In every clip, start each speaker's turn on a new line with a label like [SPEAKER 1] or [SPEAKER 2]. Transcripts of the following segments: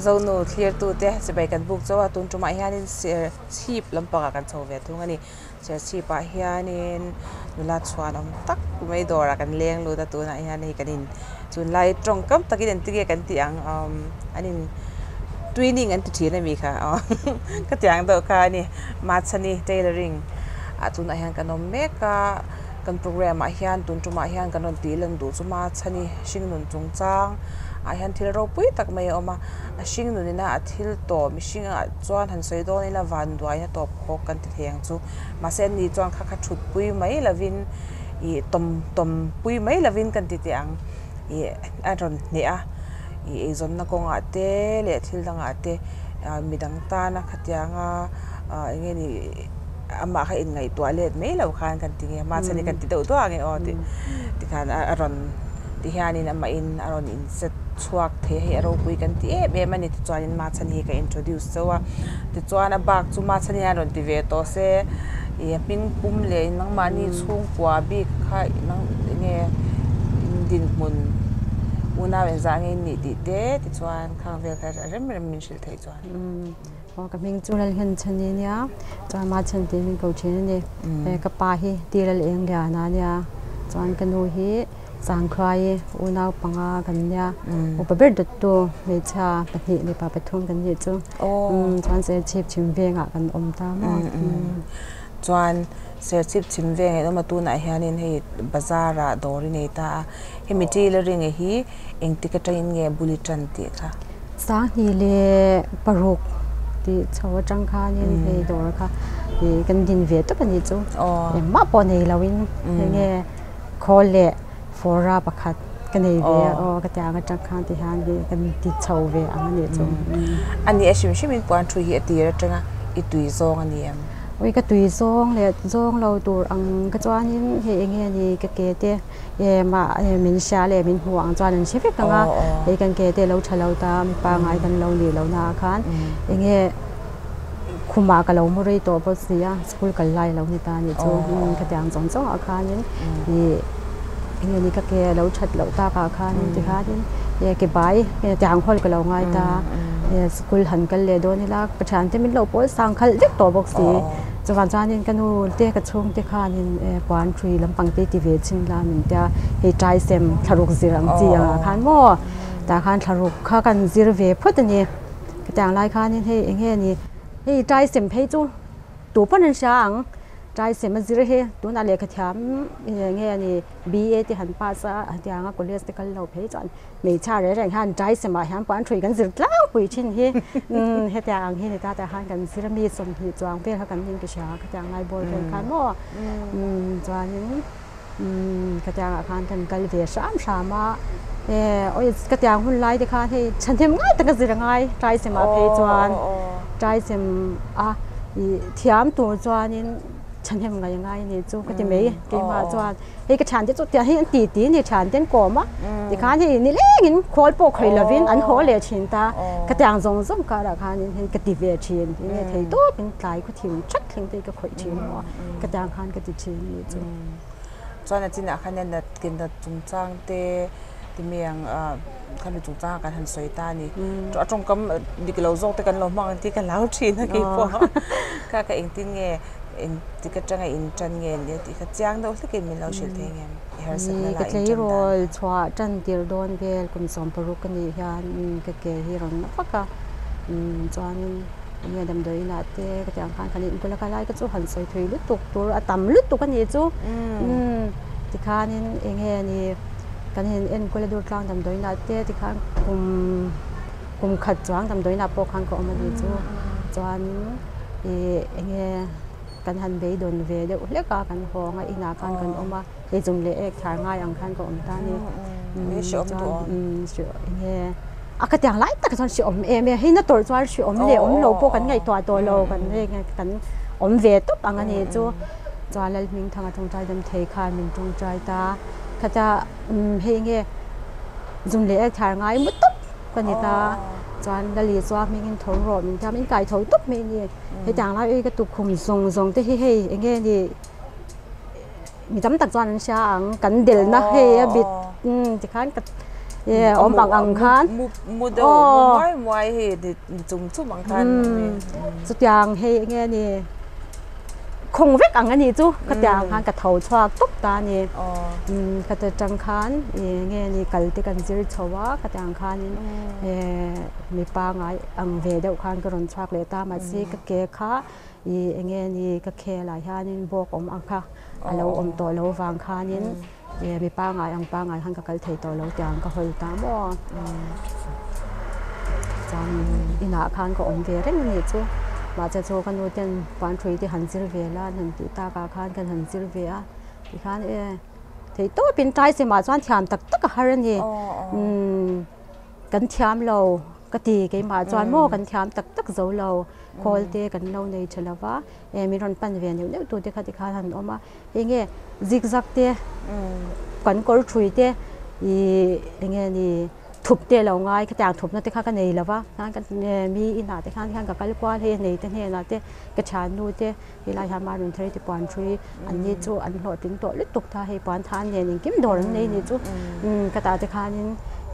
[SPEAKER 1] Zonu thlirtute chibai kan buk chauh a, tun tumah hianin serchhip lampangah kan chho ve thung a ni. Serchhipah hianin nula chhuan awm tak mai dawrah kan leng lut a, tunah hian hei kan in tunlai tawngkam takin engtin nge kan tih ang umm an in twinning an ti thin a mi kha aw ka tih ang deuh kha a ni. Mahchhani tailoring ah tunah hian kan awm mek a. Kan program ah hian tun tumah hian kan rawn tih lan duh chu Machhani hringnun chungchang ah hian thil ropui tak mai a awm a, a hringnun ina a thil tawh mihring ah chuan han sawi dawn ila vanduaina tawp khawk kan ti thei ang chu mahse ani chuan kha kha thut pui mai lovin ih tawm tawm pui mai lovin kan ti teh ang ih a rawn hneh a ih eizawnna kawngah te leh thil dangah te ah midang tana khatianga ah eng nge ni. Amah kha inngaihtuah let mai lo khan kan ti nge, Machhani kan ti deuh duah nge aw tih tikhan a rawn ti hianin amahin a rawn inset chhuak thei a, hei a ropui kan ti em em a ni. Tichuanin Machhani hi ka introduce chauh a, tichuan a bak chu Machhani hian rawn ti ve tawh se, ih a hming pum leh nangmahni chhungkua bik kha nang eng nge in dinhmun unau engzah nge in nih tih te tichuan khang vel kha rem rem min hrilh theih chuan.
[SPEAKER 2] Aw ka hming chu Lalhian Chhani nia chuan Ma Chhan tiin min ko thin a ni. He ka pa hi Tilal Eng Liana a nia chuan ka nu hi Changkhuai unau panga kan nia upa ber dawttu hmeichhia pahnih mipa pathum kan nih chu chuan Serchhip chhim vengah kan awm ta maw.
[SPEAKER 1] Chuan Serchhip chhim veng in awm a tunah hianin hei bazar ah dawr i nei ta a hemi tailoring hi Engtik atangin nge bul i tan tih kha?
[SPEAKER 2] 2006 tih chho atang khanin hei dawr kha ih kan din ve tawp a nih chu. Engmah pawh nei loin hei nge khawl leh fawra pakhat ka nei ve a aw ka tiang atang khan ti hian hei kan ti chho ve ang a nih chu.
[SPEAKER 1] A nih a hrim hrimin puan thu hi a tir atanga i tui zawng a ni em?
[SPEAKER 2] Ui ka tui zawng leh zawng lo tur ang ka chuanin hei enge ni ka ke te. Mah min hria leh min hmuh ang chuan an hre vek ang a, hei kan ke te lo tha lo ta mipa ngai kan lo nih loh naah khan enge khumah ka lo mu rei tawh bawk si a, school kal lai lo ni ta a nih chu khatiang zawng zawng ah khanin ih enge ni ka ke a lo that loh takah khanin tikhanin ke bai tiang hawl ka lo ngai ta school han kal leh dawn ila ka thiante min lo pawl sang khalh vek tawh bawk si. Chuvang chuanin ka nu te ka chhungte khanin puan hrui lampang te ti ve chin la min tia hei trai sem thlaruk zir ang chi angah khan maw tah khan thlaruk kha kan zir ve phawt a ni. Khatiang lai khanin hei eng nge ni hei trai sem phei chu tu pawn an hria ang trai sem a zir hi tunah lehkha thiam eng nge ni BA te han pass a hetianga college te kal lo phei chuan Hmeichhia reng reng hian dry semah hian puan hrui kan zir tlangpui thin hi hetiang ang hi ni ta tah khan kan zir a mi 20 chuang vel kha kan ning ka hria khatiang lai bawr vel khan maw chuanin khatiangah khan kan kal ve hram hram a e awi khatiang hun lai te khan hei thahnem ngai taka zir a ngai dry semah phei chuan dry sem a ih thiam tur chuanin thahnem ngai a ngai a ni chu ka ti mai keimah chuan. Hei ka thiante chu tiang hi an ti ti ni thiante an kawm a tikhan hei nilengin khawl pawh khawi lovin an haw leh thin ta ka tiang zawng zawng karah khanin hei ka ti ve thin enge thei tawpin tlai khaw thim that thleng te hi ka khawih thin maw ka tiang khan ka ti thin a nih chu.
[SPEAKER 1] Chuan a chinah khan hian nat ke nat chungchang te ti mai ang khami chungchang ah kan han sawi ta a ni a tawngkam dik lo zawk te kan lo hmang ang tih ka hlau thin a keipawh kha ka engtin nge. Engtik atanga in tan nge nia tih kha chiang deuh hlekin min lo hrilh thei ngem i harsatna
[SPEAKER 2] lah in tan dan. Ka tleirawl chhuah tan tir dawn vel kum 60 ka nih hian ka ke hi rawn na vak a chuanin enge damdawi inah te ka tih ang khan kan inkulh a ka lai ka chu han sawi thui lutuk tur a tam lutuk a nih chu tikhanin enge ni kan in enkawl a dur tlang damdawi inah te tikhan kum kum khat chuang damdawi inah pawh khan ka awm a nih chu chuanin. Ih enge kan han beidawn ve deuh hlek a kan hawng a inah khan kan awm a hei zum leh ek thar ngai ang khan ka awm ta a ni chuan enge a ka tiang lai tak chuan hreawm em em hei na tawrh chuan hreawm leh awm lo pawh kan ngaihtuah tawh lo kan kan awm ve tawp ang a ni chu chuan Lalhmingthanga tawngtai dam thei khan min tawngtai ta khata hei enge zum leh ek thar ngai mu tawp. Ka ni ta chuan Lali chu a hmingin tho rawh min tia min kai tho tawp mai a ni. Hetiang lai ui ka tukkhum zawng zawng te hi hei eng nge ni mi tam tak chuan an hria ang kan delna hei a bit tikhan ka e awm ang ang khan
[SPEAKER 1] mu mu deuh mu muai muai hei ni chum chum ang khan
[SPEAKER 2] chutiang hei enge ni khawng vek ang a nih chu khatiang khan ka tho chhuak tawp ta a ni khata tang khan enge ni kal te kan zir chho a khatiang khanin mi pangai ang ve deuh khan ka rawn chhuak leh ta mahse ka ke kha ih enge ni ka khel ah hianin bawk awm ang kha a lo awm tawh lo vang khanin mi pangai ang pangai khan ka kal thei tawh lo tiang ka hawi ta maw chuan inah khan ka awm ve reng a nih chu mahse chu ka nu ten puan hrui te han zir ve la an han tih takah khan kan han zir ve a tikhan e theih tawpin tlai chimah chuan thiam tak tak a har a ni kan thiam lo. Ka ti, keimah chuan maw kan thiam tak tak zo lo, khawl te kan lo nei tha lo va, e min rawn pan ve neuh neuh tu te kha tikhan han awm a, enge zigzag te kan kawr thui te ih enge ni thup te lo ngai khatiang thupna te kha ka nei lo va, mi inah te khan hian ka kal kual hei a nei te hnenah te ka thiannu te helai hian mah rawn thar te puan thui an ni chu an hlawhtling tawh lutuk ta hei puan than nen engkim dawr an nei ni chu ka tah te khanin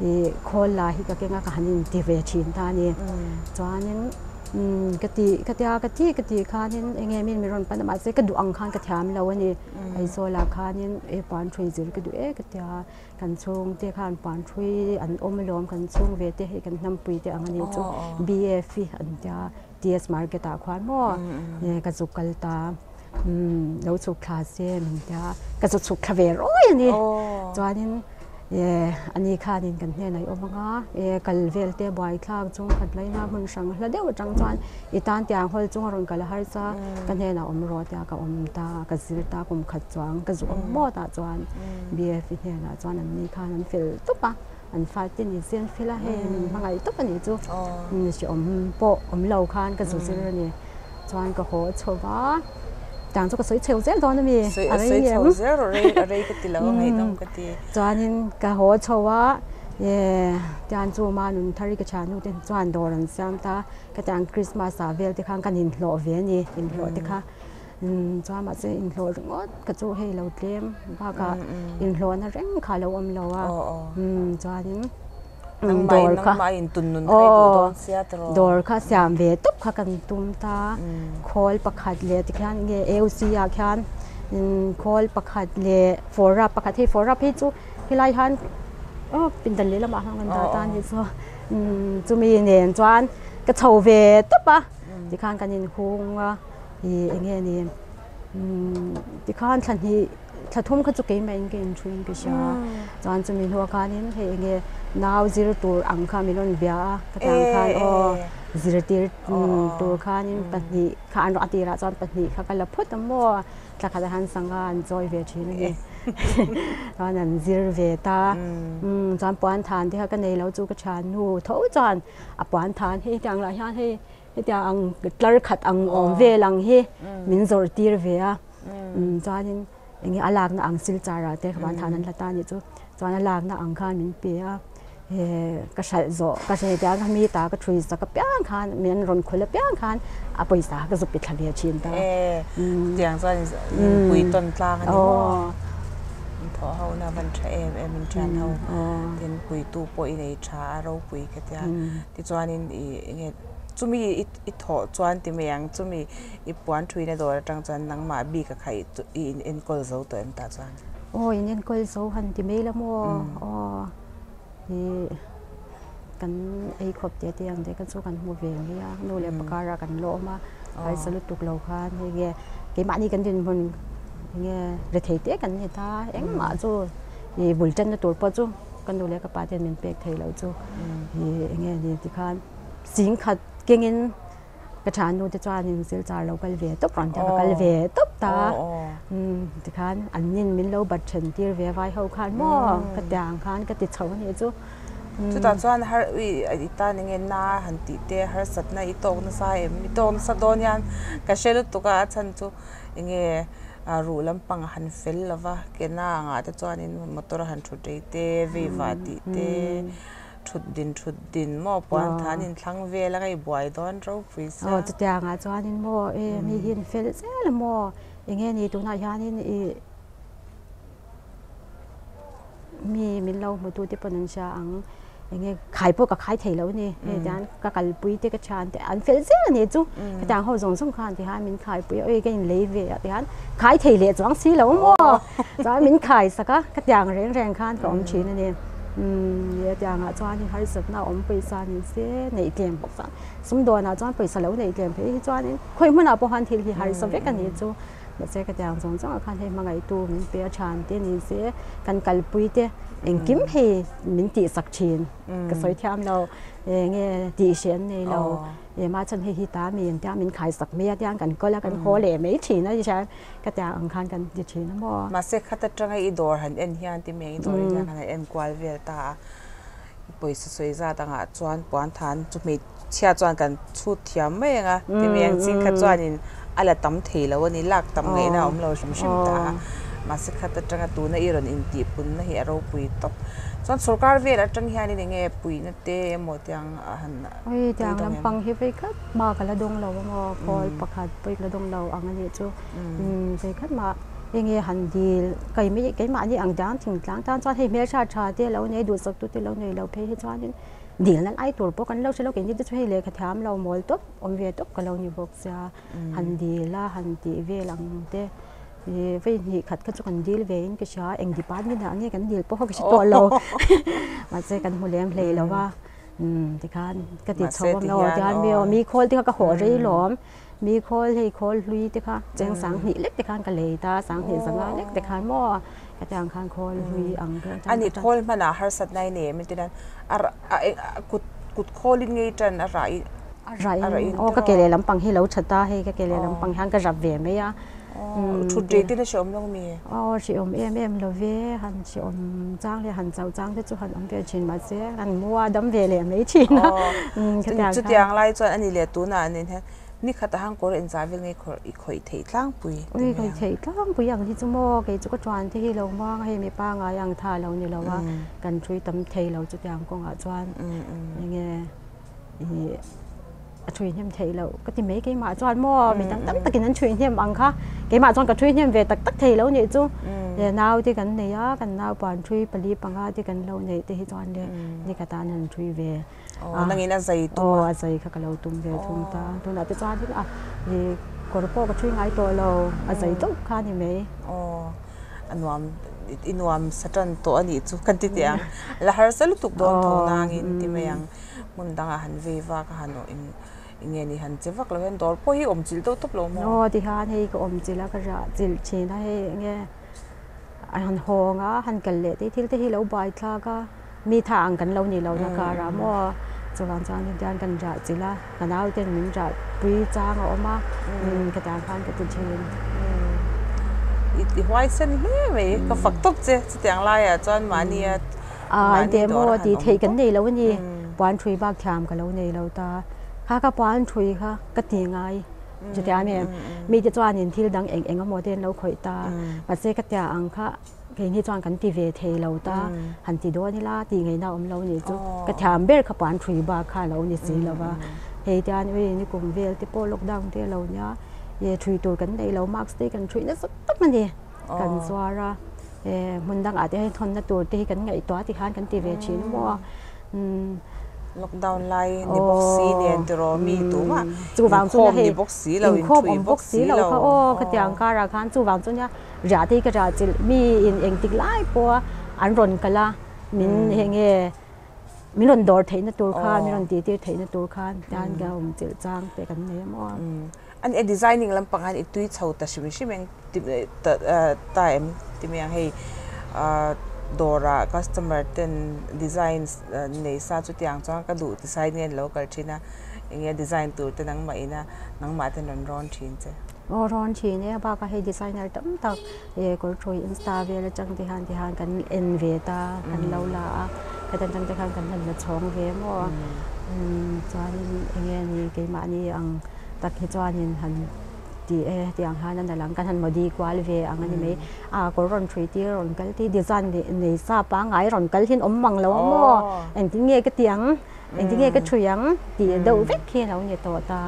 [SPEAKER 2] ih khawl la hi ka keng a ka han in ti ve thin ta a ni chuanin ka ti ka tia ka ti ka tih khanin eng nge min rawn pan a mahse ka duh ang khan ka thiam lo a ni Aizawl ah khanin e puan thui zir ka duh e ka tia kan chhungte khan puan thui an awm alawm kan chhung ve te hei kan hnampui te ang a nih chu B_F hi an tia. TS market ah khuan maw ka zuk kal ta lo chhuk thla se min tia ka zu chhuk thla ve rawi a ni chuanin ani khanin kan hnenah i awm anga kal vel te buai thlak chung khat laina hmun hrang hla deuh atang chuan i tan tiang hawl chung a rawn kal a harsa ka hnenah awm rawh tia ka awm ta ka zir ta kum khat chuang ka zu awm maw tah chuan B_F i hnenah chuan an ni khan an fel tawp a. An fate ni chian fel a, hei min hmangaih tawp a nih chu. Hreawm pawh awm lo khan ka zu zir a ni. Chuan ka haw chho va, tang chu ka sawi chho zel dawn a mi?
[SPEAKER 1] A rei chho zel rawh, rei a rei ka ti lo a ngaihdawm ka ti.
[SPEAKER 2] Chuanin ka haw chho a, tian chu ma nun thar i ka thiannu te chuan dawr an siam ta, ka tiang Christmas ah vel te khan kan inhlawh ve a ni, inhlawh te kha. Chuan mahse inhlawh ringawt ka chu hei lo tlem bakah inhlawhna reng kha a lo awm lo a chuanin dawr kha dawr kha siam ve tawp kha kan tum ta khawl pakhat leh tikhian nge AOC ah khian khawl pakhat leh fawrap pakhat hei fawrap hi chu helai hian aw pindan lehlamah khan kan dah ta a nih chu chumi nen chuan ka chho ve tawp a tikhan kan inhung a. Ih eng nge ni tikhan thla hnih thla thum kha chu keimah in ka inthu in ka hria chuan chumi hnuah khanin hei eng nge nau zir tur ang kha min rawn bia a ka tang khan aw zirtir tur khanin pahnih kha an a tirah chuan pahnih kha ka la phawt a maw thla khat ah khan sangha an chawi ve thin a ni chuan an zir ve ta chuan puan than te kha ka nei lo chu ka thiannu tho chuan a puan than hei tiang lah hian hei. Hetiang ang tlar khat ang awm vel ang hi min zawrh tir ve a chuanin eng nge a lakna ang silchar ah te khan than an la ta anih chu chuan a lakna ang khan min pe a ka hralh zawh ka hre tia ka mi ta ka thui sak apiang khan min rawn khul apiang khan a pawisa ka zuk ti thla ve thin ta.
[SPEAKER 1] Tiang chuan pui tawn tlang a ni maw? Thawh ho na van tha em em in thian ho tin puitu pawh i nei tha a ropui ka tia. Tichuanin i enge chumi i thawh chuan ti mai ang chumi i puan thuina dawr atang chuan nangmah bik a kha i in enkawl zo tawh em tah chuan?
[SPEAKER 2] Aw in enkawl zo han ti mai la maw aw i kan ei khawp te te ang te kha chu kan hmu ve mai a nu leh pa karah kan lawm a harsa lutuk lo khan hei nge keimahni kan dinhmun enge rethei te kan ni ta engmah chu i bul tanna tur pawh chu. Ka nu leh ka pa ten min pek thei lo chu i eng nge ni tikhan sing khat kengin ka tha nu te chuanin silchar lo kal ve tawp rawn tia ka kal ve tawp ta tikhan an nin min lo bat then tir ve vai ho khan maw ka tiang khan ka ti chho a nih chu.
[SPEAKER 1] Chutah chuan har ui i tan eng nge na han tih te harsatna i tawk nasa em i tawk nasa dawn hian ka hre lutuk a a chhan chu eng nge A ruh lampang a han fel lo va, ke na angah te chuanin motor a han thut rei te, vei vah tih te, thut din thut din maw puan than in thlang vel a ka i buai dawn ropui sia.
[SPEAKER 2] Aw chutiangah chuanin maw e mi hi an fel zel a maw eng nge ni tunah hianin i. mi min lo hmutu te pawn an hria ang enge khai pawh ka khai thei lo a ni hei tiang ka kalpui te ka thian te an fel zel a ni chu hetiang ho zawng zawng khan tihian min khaipui a ui ka inlei ve a tihian khai thei leh chuang si lo maw chuan min khai sak a ka tiang reng reng khan ka awm thin a ni umm hetiangah chuanin harsatna a awm pawisa ni se neih tlem bawk chuan sumdawnah chuan pawisa lo neih tlem phei hi chuanin khawi hmunah pawh khan thil hi harsa vek a ni chu. Mahse ka tiang zawng zawngah khan hei hmangaihtu min pe a thian te ni se kan kalpui te engkim hei min tihsak thin ka sawi thiam lo enge tih hreh an nei lo ema chuan hei hi ta mi engtia min khaisak mai a tiang kan kawl a kan haw leh mai thin a ni hria ka tiang ang khan kan ti thin a maw.
[SPEAKER 1] Mahse khat atanga i dawr han en hian ti mai i dawr hian han en kual vel ta a pawisa sawi zat angah chuan puan than chu hmeichhia Chhia chuan kan chhut thiam mai ang a, ti mai ang ching kha chuanin a la tam thei lo a ni, lak tam ngaihna a awm lo hrim hrim ta a. Mahse khat atanga tuna i rawn intihpunna hi a ropui tawp. Chuan sorkar vel atang hianin eng nge puihna te emaw tiang a han
[SPEAKER 2] Ui tiang lampang hi vei khat mah ka la dawng lo ang aw, khawl pakhat pawh ka la dawng lo ang a nih chu. Vei khat mah eng nge han dil keimahni ang dang thingtlang tan chuan hei hmeltha tha te lo nei duhsak tu te lo nei lo phei hi chuanin Dil nan ai tur pawh kan lo hre lo keini te chu hei lehkha thiam lo mawl tawp awm ve tawp ka lo ni bawk sia han dil a han tih vel ang te ih vei hnih khat kha chu kan dil ve in ka hria eng department ah nge kan dil pawh kha ka hre tawh lo mahse kan hmu lem hlei lo va umm tikhan ka ti chho a maw tihian mi aw mi khawl te kha ka haw rei lawm mi khawl hei khawl hlui te kha cheng sanghnih lek te khan ka lei ta sanghnih zanga lek te khan maw. Hetiang khan khawl hlui ang te
[SPEAKER 1] A ni khawl hmanah harsatna i nei em entir a kut kut khawlin ngei tan a rah i
[SPEAKER 2] a rah in aw ka ke leh lampang hi lo that a hei ka ke leh lampang hian ka rap ve mai a
[SPEAKER 1] thut rei te na hreawm lo mi
[SPEAKER 2] aw hreawm em em lo ve han hreawm chang leh han chauh chang te chu han awm ve thin mahse han mu a dam ve leh mai thin a
[SPEAKER 1] chutiang lai chuan a ni leh tunah nen hian Ni khat a hang kawr inzah vel nge khawrh i khawih theih tlangpui
[SPEAKER 2] ti mai ang. Ui khawih theih tlangpui ang hi chu maw kei chu ka tuan te hi lo muang a hei mi pangai ang tha lo ni lo a kan thui tam thei lo chutiang kawngah chuan enge ih a thui hnem theih loh ka ti mai keimah chuan maw mi tam tam takin an thui hnem ang kha keimah chuan ka thui hnem ve tak tak thei lo nih chu nau te kan nei a kan naupan thui pali panga te kan lo neih te hi chuan le ni khat ah an han thui ve.
[SPEAKER 1] Aw nangin a zai tum a.
[SPEAKER 2] Aw a zai kha ka lo tum ve thung ta. Tunah te chuan a i kawr pawh ka thui ngai tawh lo a zai deuh kha a ni mai.
[SPEAKER 1] Aw a nuam i nuam sa tan tawh a nih chu kan ti teh ang. La harsa lutuk dawn tho nangin ti mai ang. Hmun dangah han vei vak a han in nge ni han che vak lo hian dawr pawh hi awm chilh deuh tawp lo maw?
[SPEAKER 2] Aw tihian hei ka awm chilh a ka rah chilh thin a hei enge a han hawng a han kal leh te thil te hi lo buai thlak a. Mi tha ang kan lo ni lo na karah maw chuvang chuan hetiang kan rah chilh a ka nau ten min rah pui chang a awm a khatiang khan ka ti thin.
[SPEAKER 1] I huai sen hle mai ka fak tawp che chutiang laiah chuan mahni a
[SPEAKER 2] mahni dawr a han awm tawp. Tih theih kan nei lo a ni puan thui bak thiam ka lo nei lo ta kha ka puan thui kha ka ti ngai chutiang a ni mite chuanin thil dang eng eng emaw te an lo khawih ta mahse ka tia ang kha. Keini chuan kan ti ve thei lo ta, han ti dawn ila tih ngaihna awm lo nih chu ka thiam ber kha puan thui bak kha a lo ni si lo va. Hei tian ui ni kum vel te pawh lockdown te a lo nia, e thui tur kan nei lo mask te kan thui nasa tak a ni. Kan zuar a, e hmun dangah te hian thawnna tur te hi kan ngaihtuah ti khan kan ti ve thin maw.
[SPEAKER 1] Lockdown lai ni bawk si nen tiraw mi tumah inkhawm ni bawk si lo,
[SPEAKER 2] inkhawm awm bawk si lo kha aw khatiang karah khan chuvang chu nia Riah te hi ka riah chilh mi in engtik lai pawha an rawn kal a min hei nge min rawn dawr theihna tur khan min rawn tih tir theihna tur khan tian ka awm chilh chang te kan nei a maw.
[SPEAKER 1] An e designing lampang hian i tui chho ta hrim hrim eng ta em ti mai ang hei dawrah customer ten design nei sa chutiang chuan ka duh design nge an lo kal thin a eng nge design tur te nangmah ina nangmah ten rawn rawn thin che.
[SPEAKER 2] Aw rawn thin e, bakah hei designer tam tak eh kawr thawi insta vel atang te hian tihian kan en ve ta kan lo la a heta tang te khan kan han la chhawng ve maw umm chuanin eng nge ni keimahni ang tak hi chuanin han ti e tiang hian a nalh ang kan han modi kual ve ang a ni mai a kawr rawn thui tir rawn kal te design nei sa pangngai rawn kal hian awm mang lo a maw engtin nge ka ti ang. Engtin nge ka thui ang tih deuh vek hi a lo ni tawh ta.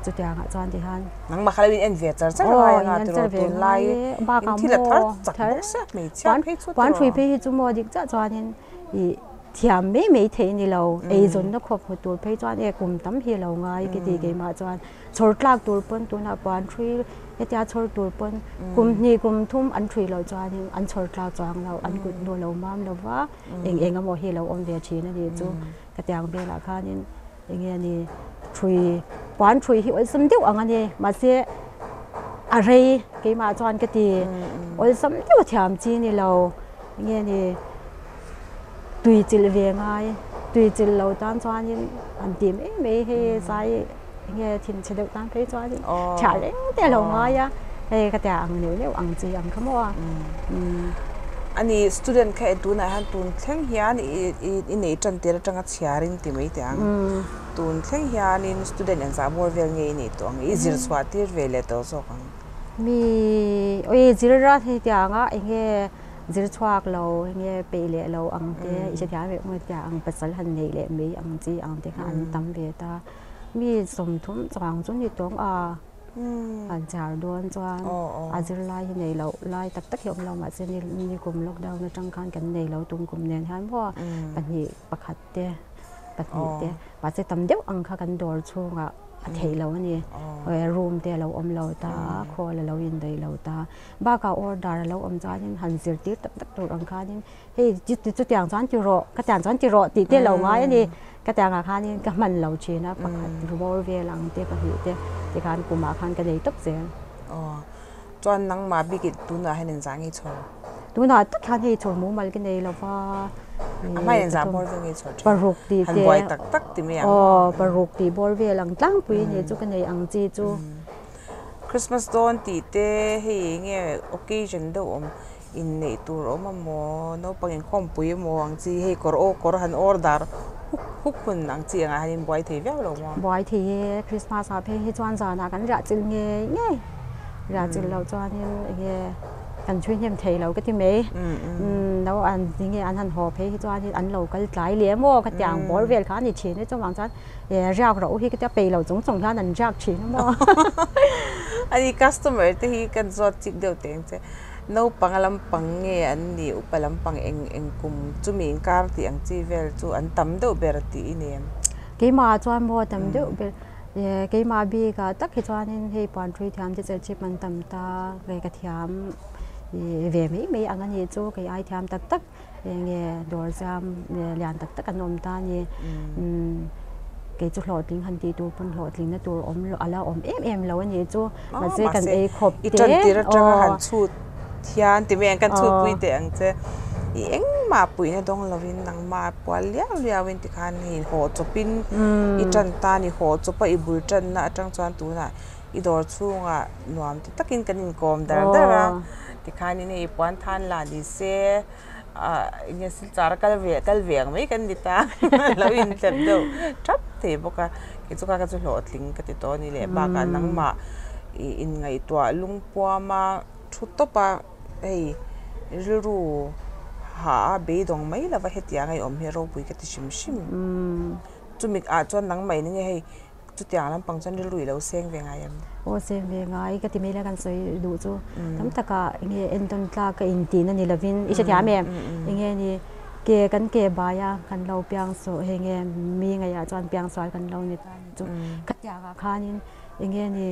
[SPEAKER 2] Chutiangah chuan ti hian.
[SPEAKER 1] Nangmah kha lo in en ve char char ngai anga tiraw tunlai in thil a thar chak bawk sia hmeichhia phei chu tiraw.
[SPEAKER 2] Puan hrui phei hi chu maw dik chiah chuanin ih thiam mai mai theih a ni lo, eizawnna khawp hmu tur phei chuan e kum tam hi a lo ngai ka ti keimah chuan chhawr tlak tur pawn tunah puan hrui hetia chhawr tur pawn kum hnih kum thum an hrui loh chuanin an chhawr tlak chuang lo, an kut hnu a lo mam lo va, eng eng emaw hi a lo awm ve thin a nih chu ka tiang velah khanin. Enge a ni thui puan thui hi awlsam deuh ang a ni mahse a rei keimah chuan ka ti awlsam deuh a thiam chi ni lo enge ni tui chilh ve ngai tui chilh lo tan chuanin an ti mai mai hei zai enge thinchhe deuh tan phei chuanin chhiah reng te a lo ngai a hei ka tia ang neuh neuh ang chi ang kha maw a.
[SPEAKER 1] Ani student kha tunah hian tun thleng hian i nei tan tir atanga chhiarin ti mai teh ang. Tun thleng hianin student engzah bawr vel nge i neih tawh ang? I zir chhuah tir ve leh tawh zawk ang.
[SPEAKER 2] Mi oi zir a hei tia anga enge zir chhuak lo enge peih leh lo ang te i hrethiam ve emaw tia ang pasal han neih leh mai ang chi ang te kha an tam ve ta. Mi 30 chuang chu ni tawng a. An char dawn chuan a zirlai hi nei loh lai tak tak hi awm lo mahse ni kum lockdown atang khan kan nei lo tum kum nen hian maw pahnih pakhat te pahnih te mahse tam deuh ang kha kan dawr chhungah a theih loh a ni room te a lo awm lo ta khawl a lo indaih lo ta bakah order a lo awm chuanin han zirtir tak tak tur ang khanin hei chutiang chuan ti rawh ka tiang chuan ti rawh tih te lo ngai a ni ka tiangah khanin ka hman lo thin a pakhat bawr vel ang te pahnih te tikhan kumah khan ka nei tawp zel.
[SPEAKER 1] Aw chuan nangmah bik i tunah hian inzah ngei chhawr?
[SPEAKER 2] Tunah tak hian hei chhawr mumal ka nei lo va.
[SPEAKER 1] A hmain inzah bawr vel ngei chhawr thin?
[SPEAKER 2] Paruk tih te.
[SPEAKER 1] Han buai tak tak ti mai ang.
[SPEAKER 2] Aw paruk tih bawr vel ang tlangpui a ni chu ka nei ang chi chu.
[SPEAKER 1] Christmas dawn tih te hei enge occasion deuh awm Inneih tur awm a maw, naupang inkhawmpui emaw ang chi hei kawr aw kawr han order huk huk hun ang chi angah hian in buai thei viau lo maw?
[SPEAKER 2] Buai thei e, Christmas ah phei hi chuan zanah kan riah chilh ngei ngei, riah chilh loh chuanin enge kan chhui hnem thei lo ka ti mai, no an enge an han haw phei hi chuanin an lo kal tlai leh emaw ka tiang bawr vel kha a ni thin e chuvang chuan riak rawh u hi ka tia peih lo chung chung hian an riak thin emaw.
[SPEAKER 1] Ani customer te hi kan zawt chik deuh teh ang che. Naupang lampang nge an nih, upa lampang eng eng kum chumi inkar tih ang chi vel chu an tam deuh ber tih i nei em?
[SPEAKER 2] Keimah chuan maw tam deuh ber, keimah bikah tak hi chuanin hei puanṭhui thiam te chilchhip an tam ta, kei ka thiam ve mai mai ang a nih chu, kei ai thiam tak tak enge dawr siam lian tak tak an awm ta a ni. Kei chu hlawhtling han tih tur pawn hlawhtlingna tur awm lo a la awm em em lo a nih chu mahse kan ei khawp
[SPEAKER 1] te. I tan tir atanga han chhut hian ti mai ang kan chhut pui teh ang che. I engmah puihna dawng lovin nangmah pual liau liauin tikhan hei haw chawpin i tan ta a ni. Haw chawpa i bul tanna atang chuan tunah i dawr chhungah nuam ti takin kan inkawm dar dar a tikhanin hei puan than lah ni se. Ah enge silchar a kal ve kal ve ang mai kan ni ta lo inthlep deuh thap thei bawk a kei chu kha kha chu hlawhtling ka ti tawh a ni leh bakah nangmah ih inngaihtuah lungpuam a thu tawp a hei rilru hah a beidawng mai lova hetiang a i awm hi ropui ka ti hrim hrim chumi ah chuan nangmah in enge hei Chutiang lampang chuan rilru i lo seng ve ngai em?
[SPEAKER 2] Aw seng ve ngai ka ti mai la kan sawi duh chu tam takah enge entawn tlak ka intihna ni lovin i hrethiam em? Enge ni ke kan ke bai a kan lo piang saw hei nge mi ngaihah chuan piang sual kan lo ni ta ni chu khatiangah khanin enge ni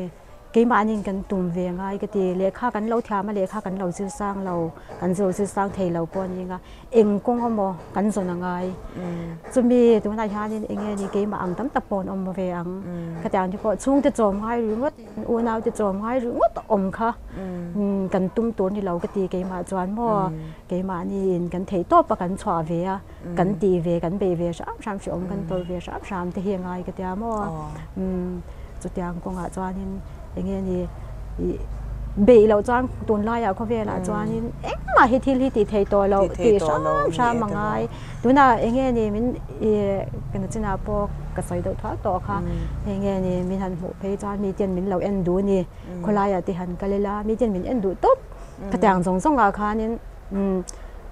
[SPEAKER 2] Keimahniin kan tum ve ngai ka ti. Lehkha kan lo thiam a, lehkha kan lo zir sang lo, kan zir zir sang thei lo pawh a ni anga eng kawng emaw kan zawn a ngai. Chumi tunah hianin eng nge ni keimah ang tam tak pawh an awm ve ang. Khatiang te pawh chhungte chawm ngai ringawt, unaute chawm ngai ringawt a awm kha kan tum tur ni lo ka ti keimah chuan maw keimahniin kan theih tawp a kan chhuah ve a, kan tih ve kan beih ve hram hram hrehawm kan tawrh ve hram hram te hi a ngai ka tia maw chutiang kawngah chuanin eng nge ni ih beih loh chuan tunlaiah khawvelah chuanin engmah hi thil hi tih theih tawh loh tih hram hram a ngai tunah eng nge ni min ih ka nachinah pawh ka sawi deuh thuak tawh kha eng nge ni min han hmuh phei chuan miten min lo en duh a ni khawlaiah te han kal ila miten min en duh tawp khatiang zawng zawngah khanin.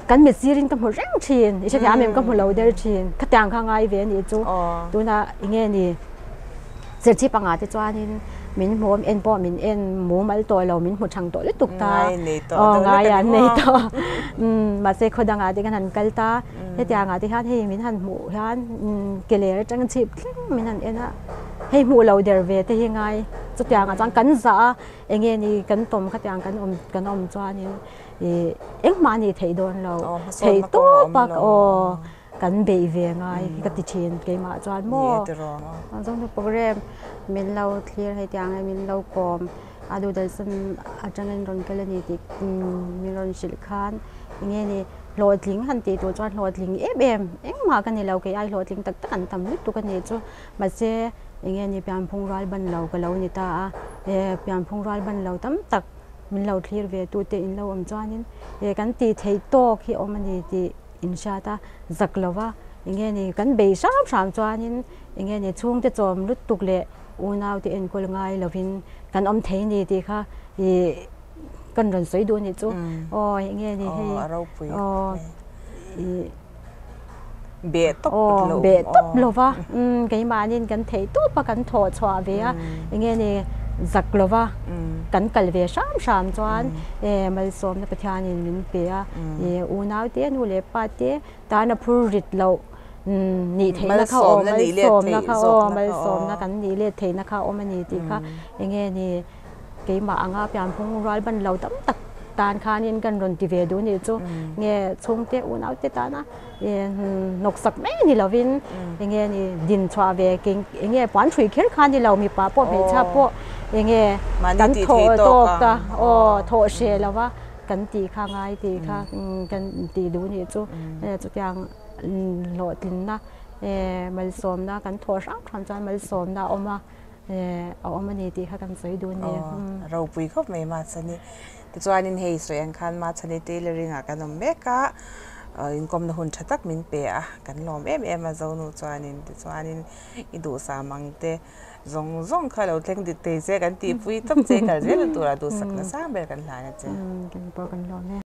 [SPEAKER 2] Kan mit sirin ka hmu reng thin, i hrethiam em ka hmu lo der thin, khatiang kha ngai ve a nih chu. Tunah enge ni Serchhip anga te chuanin min hmuh en pawh min en mumal tawh lo min hmu thang tawh lutuk ta aw ngai an nei tawh mahse khaw dangah te kan han kal ta hetiangah te hian hei min han hmuh hian ke ler atanga chhip thleng min han en a hei hmuh lo der ve te hi ngai chutiangah chuan kan zah a enge ni kan tawm khatiang kan awm kan awm chuanin ih engmah a nih theih dawn lo theih tawp a aw. Kan beih ve ngai hi ka ti thin keimah chuan maw zawng program min lo thlir hei tiang hian min lo kawm a duhdalsan atangin rawn kal a ni tih min rawn hrilh khan enge ni hlawhtling han tih tur chuan hlawhtling em em engmah ka ni lo kei ai hlawhtling tak tak an tam lutuk a nih chu mahse enge ni pianphung rual ban lo ka lo ni ta a pianphung rual ban lo tam tak min lo thlir ve tu te in lo awm chuanin kan tih theih tawk hi awm a ni tih. Inhriat a zak lo va, enge ni kan bei hram hram chuanin enge ni chhungte chawm lutuk leh unaute enkawl ngai lovin kan awm thei ni tih kha ih kan rawn sawi duh a nih chu. Aw enge ni hei aw ih
[SPEAKER 1] beh tawp lo
[SPEAKER 2] beh tawp lo va keimahniin kan theih tawp a kan thawh chhuah ve a enge ni zak lo va kan kal ve hram hram chuan malsawmna Pathianin min pe a unau te nu leh pa te tana phur rit loh nih theihna kha aw malsawmna kha aw malsawmna kan nih let theihna kha awm a ni tih kha enge ni keimah anga pianphung rual ban lo tam tak tan khanin kan rawn ti ve duh nih chu nge chhungte unau te tana hnawksak mai ni lovin enge ni din chhuah ve enge puan hrui kher kha ni lo mipa pawh hmeichhia pawh enge kan thawh tawk ta aw thawh hreh lova kan tih kha ngai tih kha kan tih duh nih chu chutiang hlawhtlinna malsawmna kan thawh hrang hrang chuan malsawmna a awm a a awm a ni tih kha kan sawi duh a ni.
[SPEAKER 1] Ropui khawp mai Mahchhani. Tichuanin hei sawi ang khan Mahchhani tailoring ah kan awm mek a, inkawmna hun tha tak min pe a, kan lawm em em a Zonu chuanin. Tichuanin i duhsam ang te zawng zawng kha lo thleng dik thei che kan tihpui tawp che kal zel a turah duhsak nasa ber kan hlan a che.
[SPEAKER 2] Kan pawh kan lawm e.